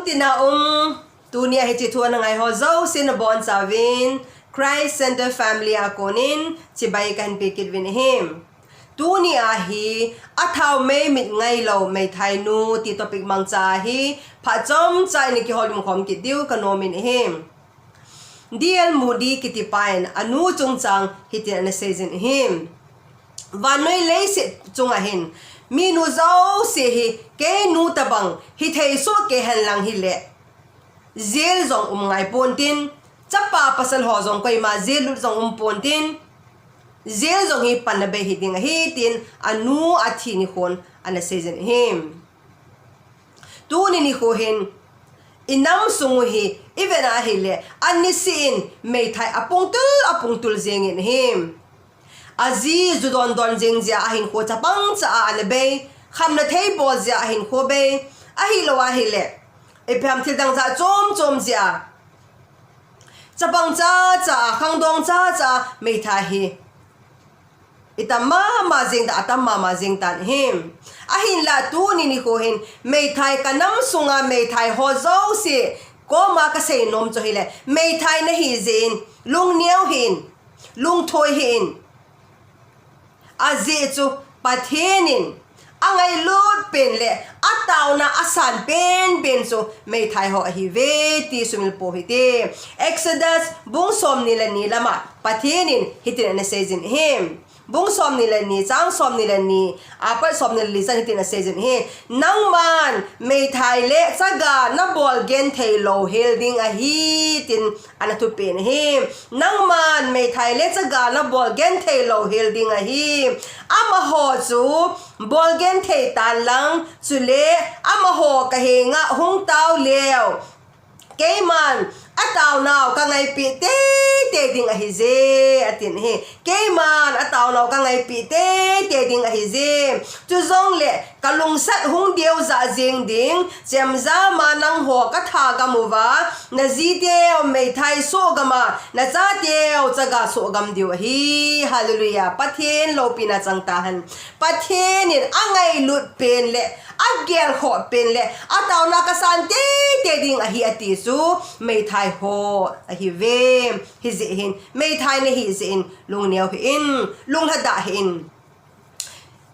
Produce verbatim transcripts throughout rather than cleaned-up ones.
Tina um, tunia hiche thu ana ngai ho jouse nabonchauvin Christ Center Family a konin chibai kahin pe kit uvin ahi. Tunia hi athaomei mit ngailou meithainu ti topic mangcha hi phat chomcha in kihoulim khom kit diu kanom in ahi. D L Moody kitipa in anu chungchang hitin ana seijin ahi. Vannoi leiset chunga hin minu jouse hi keinu tabang hithei soh kei henlang hileh, jail jong um ngai pontin, chapa pasal ho jong koima jail lut jong um pontin, jail jong hi panna bei hiding ahi tin anu athi nikhon ana seijin ahi. Tuni nikho hin inam sung u hi ivet a hileh, anisih in meithai apungtul apungtul jengin ahi. Aji ju dondon jeng jeh a ahinkho chapang cha a ana bei, khamna thei bol jeh a ahinkho bei, ahilou a hileh, ipi ham thil dang jat chom chom jeh a chapang cha cha a, khangdong cha cha a meithai hi itam mama jeng tan, atam mama jeng tan ahi. Ahinlah tuni nikho hin meithai kanam sunga meithai ho jouse koma kasei nom chu hileh, meithai nahi jeh in lungneo hih in, lungthoi hih in. Ajeh chu Pathen in angailut pen le ataona asan penpen chu meithai ho ahiuve ti sumil pou hite. Exodus bung somni le ni lama Pathen in hitin ana seijin ahi. Bung somni le ni, chang somni le ni, apat somni le li chan hitin ana seijin ahi. Nangman meithai le chaga nabol genthei lou hel ding ahi tin ana thupen ahi. Nangman meithai le chaga nabol genthei lou hel ding ahi. Amaho chu bol genthei tan lang, chule amaho kahenga hung tao leu, keiman ataonau kangaipi teitei ding ahije, atin ahi. Keiman ataonau kangaipi teitei ding ahije. Chujongle kalungsat hung deuja jeng ding, chemjam a nangho katha gam uva, najiteu meithai soh gam a, nachateu chaga soh gam diu ahi. Hallelujah. Pathen loupina chang tahen. Pathen in angailut pen le, agelkhoh pen le, ataona kasan teitei ding ahi ati chu meithai ho ahiuve. Hijeh hin meithai nahi jeh in lungneo hih in, lunglhadah hih in.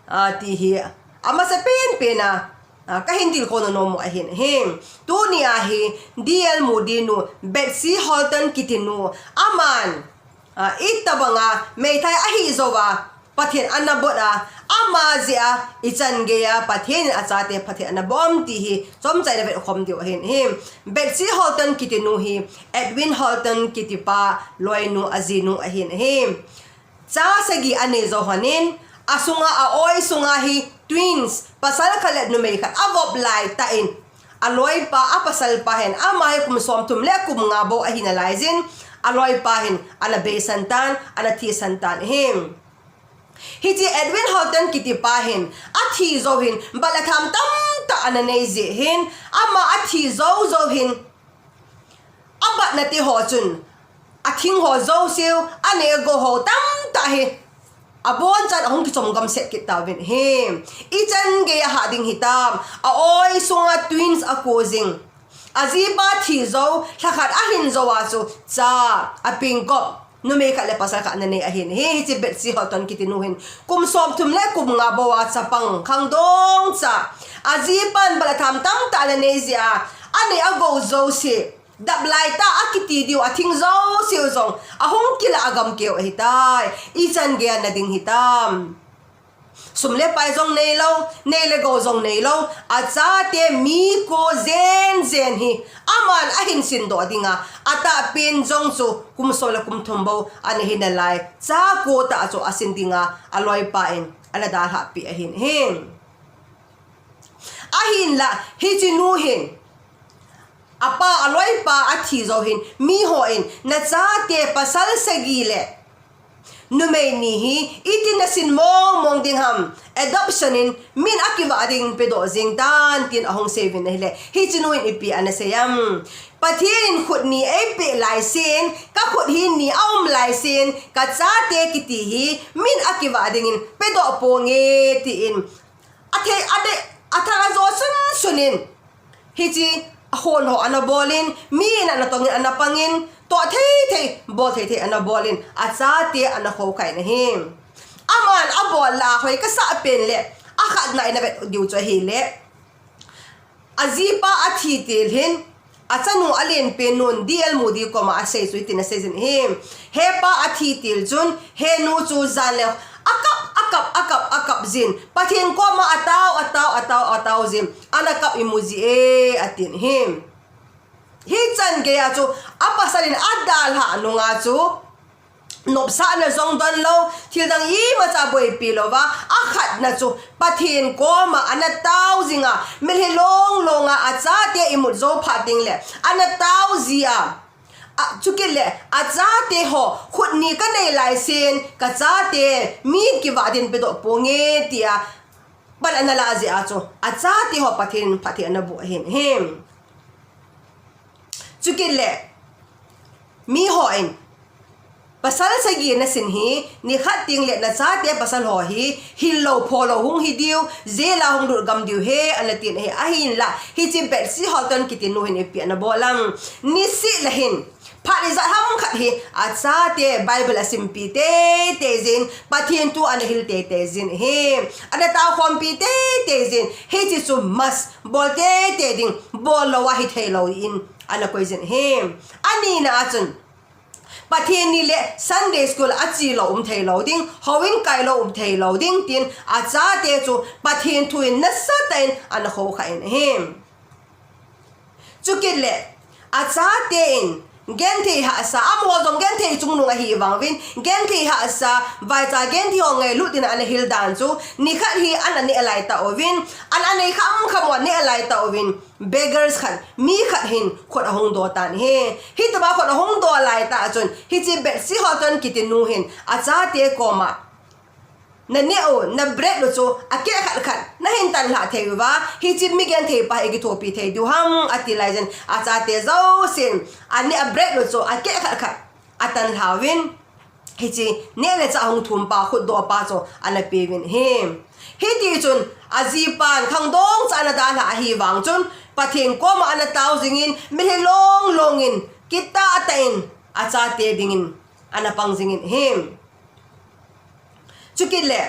Ah, ti hi amasa penpen a, ah, kahin tilkhou nom u ahin ahi. Tunia hi D L Moody nu, Betsy Holton kiti nu, aman, ah, itobanga meithai ahijouva Pathen ana bol a, ama jeh a ichan geiya Pathen in achate phatthei ana boh ti hi chomcha in vet khom diu ahin ahi. Betsy Holton kiti nu hi Edwin Holton kitipa loinu ajinu ahin ahi. Cha sagi anei jou lhonin, asunga, a-oi sunga hi twins, pasal khat le numei khat avop laitah in, aloipa, apasalpa hin, ama hi kum somthum le kum nga bou ahi nalaijin, aloipa hin ana beisan tan, ana thisan tan ahi. Hiche Edwin Holton kitipa hin athi jou hin, bat le tham tamtah ana nei jeh hin, ama athi jou jou hin, abatna te ho chun, athing ho jouseu, anei agou ho tamtah hi abonchan ahung kichom gamset kit tauvin ahi. Ichan gei ahah ding hitam? A-oi sunga twins ako jing, ajipa thi jou, lhakhat ahin jou a chu cha, apengkop, numei khat le pasal khat ana nei ahin ahi. Hiche Betsy Holton kiti nu hin kum somthum le kum nga bou a chapang khangdong cha, ajipan bat le tham tamtah ana nei jeh a, anei agou jouse, dap laitah a kiti diu athing jouseu jong ahung kila agamkeu ahitai. Ichan gei a nading hitam? Sum le pai jong neilou, nei le gou jong neilou, achate mi ko jenjen hi aman ahin sindoh dinga, atahpen jong chu kum som le kum thum bou ana hi nalai, cha ko tah chu asin dinga aloipa in ana dalhahpeh ahin ahi. Ahinlah hiche nu hin, apa, aloipa athi jou hin, mihon, nachate pasal sagi le numei ni hi itin nasin mong mong ding ham, adoption in min akivah dingin pedoh jeng tan, tin ahung seiyuvin ahile, hiche nu in ipi ana sei em? Pathen in khut ni eipeh laisen, kakhut hi ni aum laisen, kachate kiti hi min akivah dingin pedoh ponge, tin athei, adei, athah ajo sunsun in, hiche ahon ho ana bolin, mi in ana tongin, ana pangin, toh thei thei, bol thei thei ana bolin, achate ana khoukhai in ahi. Aman abol la hoi kasah pen le, akhatna in avet diu chu ahile, ajipa athi til hin, achanu alen pen nun D L Moody koma asei chu hitin asei jin ahi. Hepa athi til chun, henu chu jan le akap, akap, akap, akap jin, Pathen koma atao, atao, atao, atao jin, ana kap imu ji e, atin ahi. Hichan geiya chu, apasal in adalhah nunga chu, nopsahna jong don lou, thil dang imacha boipi louva, akhatna chu, Pathen koma ana tao jinga, mitlhi long longa achate imut jou phat ding le, ana tao jia, a, chukit le, achate ho, khut ni kanei laisen, kachate, mi kivah din pedoh ponge, tia, pan ana lah jia chu, achate ho Pathen in phatthei ana boh ahin ahi. Chukit le, mi hon, pasal sagi nasin hi, nikhat teng le nachate pasal ho hi, hil lou pho lou hung hi diu, jail a hung lut gam diu ahi, ana tin ahi, ahinla, hiche Betsie Holton kiti nu hin ipi ana bol am. Nisih le hin, phat ijat ham khat hi, achate Bible asimpi teitei jin, Pathen thu ana hil teitei jin ahi, ana taokhompi teitei jin, hiche chu must, bol teitei ding, bol louva hithei lou in, ana koi jin ahi. Anina a chun, Pathen ni le Sunday school ache lou um thei lou ding, houin kai lou um thei lou ding tin, achate chu Pathen thu in nasatah in ana khoukhai in ahi. Chukit le, achate in, genthei hahsa, amaho jong genthei chungnung ahi vang uvin, genthei hahsa, vaicha genthei ho ngailut in ana hil dan chu, nikhat hi an aneh lai tauvin, an anei kham kham u aneh lai tauvin, beggars khat, mi khat hin khut ahung do tan ahi. Hitobang khut ahung do laitah chun, hiche Betsie Holton kiti nu hin, achate koma, naneh u, na bread u chu akeh khat khat nahin tanlhah thei uva, hiche mi genthei pa hi kithopi thei diu ham, ati laiyin, achate jousen, aneh a bread u chu akeh khat khat atanlha uvin, hiche neh le chah hung thum pa, khut do pa chu ana peuvin ahi. Hitichun, ajipan khangdong cha ana dalhah ahi vang chun, Pathen koma ana tao jingin, mitlhi long longin, kitah tah in, achate dingin, ana pang jingin ahi. Chukit le,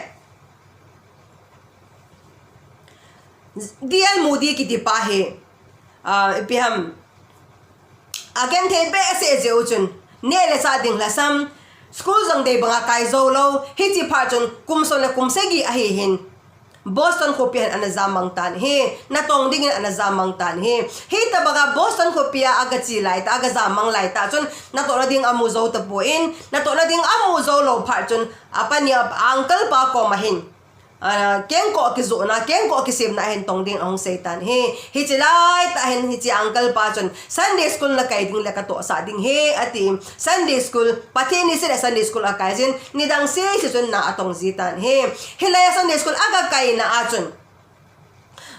D L Moody kiti pa hi, ah, ipi ham, agenthei behseh jeh u chun, neh le chah ding lhasam, school jong dei banga kai jou lou, hiche phat chun kum som le kum sagi ahi hin, Boston khopia hin ana jammang tan ahi, natong dingin ana jammang tan ahi. Hitobanga Boston khopia aga che laitah, aga jammang laitah chun, natohna ding amu jou tapon, natohna ding amu jou lou phat chun, apa ni a uncle pa koma hin, ah, kengkoh kijohna, kengkoh kisemna hin tong ding ahung sei tan ahi. Hiche laitah hin hiche uncle pa chun, Sunday school nakai ding le katohsah ding ahi, ati. Sunday school, Pathen ni seh le Sunday school akai jin, nidang sese chun na atong ji tan ahi. Hilai a Sunday school aga kaina a chun,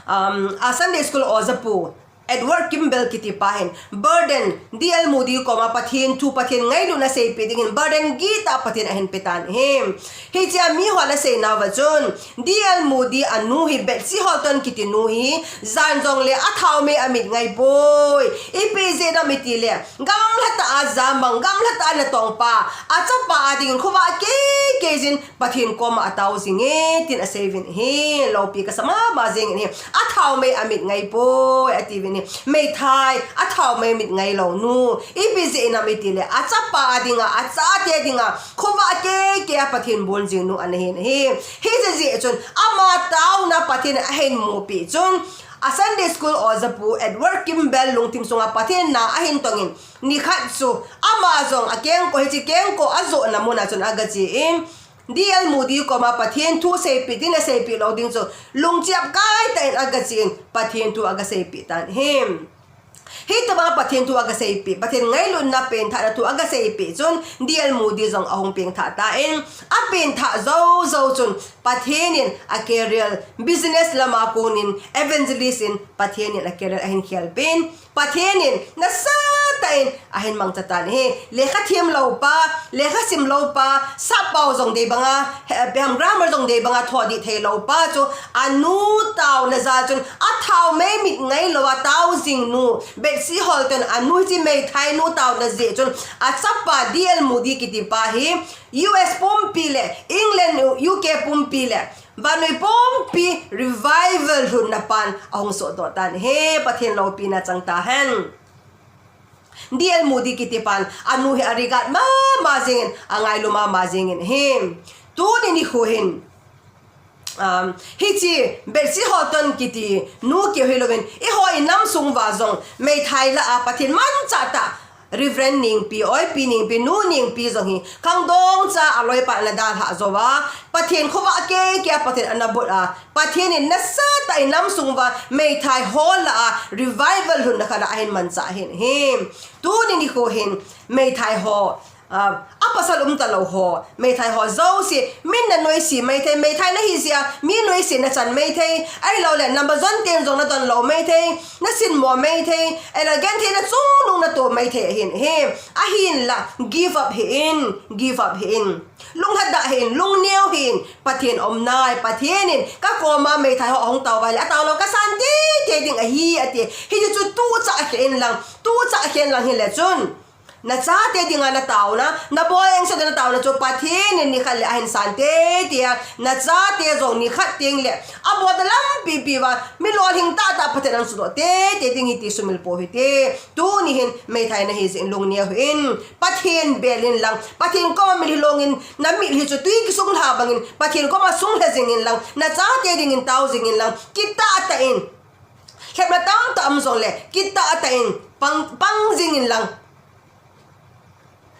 um, a Sunday school ojapu, Edward Kimball kiti pa hin, Burden, D L Moody koma Pathen thu, Pathen ngailutna seipeh dingin, burden gitah Pathen ahin pe tan ahi. Hichea mihon asei nauva chun, D L Moody anu hi, Betsie Holton kiti nu hi, jan jongle athaomei amit ngai poi. Ipi jeh ham itile, gamla tah a jammang, gamla tah a natong pa, achapa a dingin khovah keikei jin, Pathen koma atao jinge, tin asei uvin ahi, loupi kasa mama jengin ahi, athaomei amit ngai poi, ati uvin ahi, meithai, athaomei mit ngai lou nu, ipi jeh ham itile, achapa a dinga, achate dinga, khovah keikei a Pathen bon jing nu ana hin ahi, hijeh jeh chun, ama taona Pathen in ahin mupeh chun, a Sunday school ojapu Edward Kimball lungthim sunga Pathen na ahin tongin, nikhat chu, ama jong akengkoh, hiche kengkoh ajohna muna chun aga chen, D L Moody koma Pathen thu seipeh ding le seipeh lou ding chu, lungchep kaitah in aga chen, Pathen thu aga seipeh tan ahi. Hitobang Pathen thu aga seipeh, Pathen ngailutna pengthahna thu aga seipeh chun, D L Moody jong ahung pengthah tan, apengthah jou jou chun, Pathen in a career, business lama konin, evangelist in Pathen in a career ahin khelpeh in, Pathen in nasatah in ahin mangcha tan ahi. Lekha thiem lou pa, lekha sim lou pa, sappao jong dei banga, he, peham grammar jong dei banga thodih thei lou pa chu anu taona jal chun athao mei mit ngai lou a tao jing nu, Betsy Holton anu hiche meithai nu taona jeh chun achapa D L Moody kiti pa hi U S pumpi le England, U K pumpi le vannoi pumpi revival lhunna pan ahung sohdoh tan ahi. Pathen loupina chang tahen. D L Moody kiti pan anu hi a regard mama jingin, angailu mama jingin ahi. Tuni nikho hin, um, hiche Betsy Holton kiti nu keu hilouvin, eiho inam sung uva jong meithai lah a Pathen manchah tah Reverend Nengpi, Oipi Nengpi, Nu Nengpi jong hi khangdong cha aloipa ana dalhah jou a, Pathen khovah keikei a Pathen ana bol a, Pathen in nasatah in inam sung uva meithai ho lah a revival lhunna khat a ahin manchah ahin ahi. Tuni nikho hin meithai ho, a, apasal umtalou ho, meithai ho jouse, min nanoise maithei, meithai nahi jeh a mi noise nachan maithei, ahilouleh number jon ten jong nadon lou maithei, nasinmo maithei, ahilou gentheina chungnung nato maithei ahin ahi. Ahinla give up hih in, give up hih in. Lunglhadah hih in, lungneo hih in, Pathen um nai, Pathen in kakoma meithai ho ahung tao uva ahile, ataolou kasan teitei ding ahi ati. Hiche chu tuchah a khen lang, tuchah a khen lang hile chun nachate dinga nataona, naboi engse dinga nataona chu Pathen in nikhat le ahin san teitei a, nachate jong nikhat tengle abolna lampi pi uva mi lolhing tahtah Pathen in ahin suhdoh teitei ding ahi ti sumil pou hite. Tuni hin meithai nahi jeh in lungneo hih in, Pathen bel in lang, Pathen koma mitlhi long in, namitlhi chu twi kisunglha bangin Pathen koma sunglha jing in lang, nachate dingin tao jing in lang, kitah tah in, lhepna tamtah um jongle kitah tah in pang, pang jing in lang,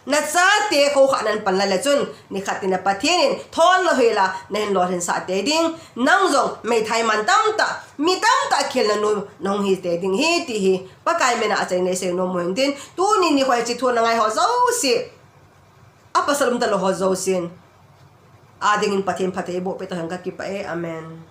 nachate khokhah nan pan lale chun nikhat tina Pathen in thon louhel a nahin lolhinsah tei ding. Nang jong meithai man tamtah, mi tamtah khelna nu nahung hi tei ding ahi ti hi Pakai mina achaina isei nom u hintin, tuni nikho hiche thu ana ngai ho jouse, apasal umtalou ho jousen, adingin Pathen phatthei eiboh peh tauhen, kakipah e. Amen.